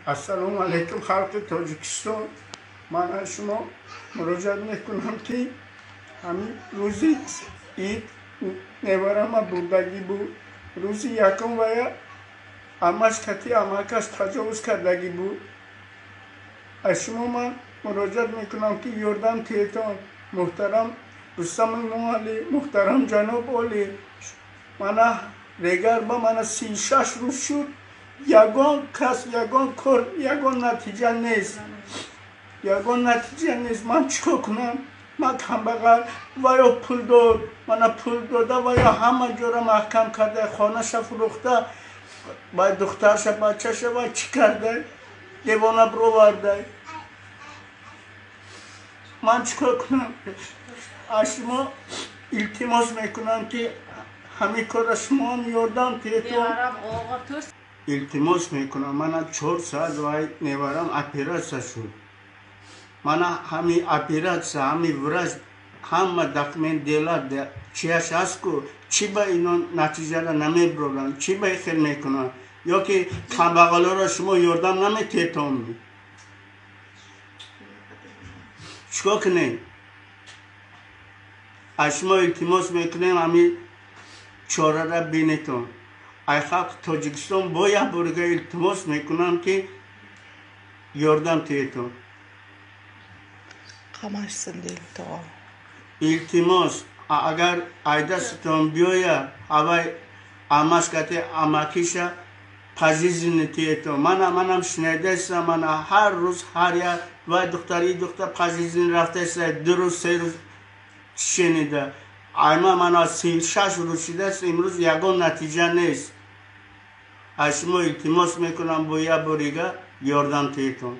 Ассалому алайкум, халқи Тоҷикистон. Ман аз шумо муроҷиат мекунам, ки ҳамин рӯзи ид неварама бурдагӣ буд. Рӯзи якум вая амаш кати амакаш таҷовуз кардагӣ буд. Аз шумо ман муроҷиат мекунам, ки ёрдам тиҳетон, муҳтарам Рустам Эмомалӣ, муҳтарам ҷаноб олӣ. Мана регарба мана 36 рӯз шуд, ягон кас, ягон кор, ягон натиҷа нест, ягон натиҷа нест. Ман чӣ кор кунам? Ман камбағал. Ваё пул дод, мана пул дода, ваё ҳама ҷора маҳкам карда, хонаша фурӯхта, ба духтарша, бачаша ва чӣ карда, девона бироварда. Ман чӣ кор кунам? Аз шумо илтимос мекунам, ки ҳамин корра шумоам ёрдам тиҳетон. Илтимос мекунам. Мана 4 соат вай неварам оператсия шуд. Мана ҳами оператсия, ҳами врач, ҳама документ, дела чияш ҳаст ку. Чӣ ба ино натиҷара намеброранд? Чӣ ба хел мекунанд? Ё ки камбағалоро шумо ёрдам наметиҳетон? Чӣ кор кунем? Аз шумо илтимос мекунем, ҳами чорара бинетон. Ай халқи Тоҷикистон бо як борига илтимос мекунам, ки ёрдам тиҳетон. Илтимос, агар айдастатон биёя, ҳавай амаш кати амакиша пожизненно тиҳетон. Мана манам шунидастам, мана ҳар рӯз ҳар як вай духтар, и духтар пожизненно рафтаиста, 2 рӯз, 3 рӯз шунида. Айма мана 36 рӯз шудааст, имрӯз ягон натиҷа нест. Аз шумо илтимос мекунам, бо як борига ёрдам тиҳетон.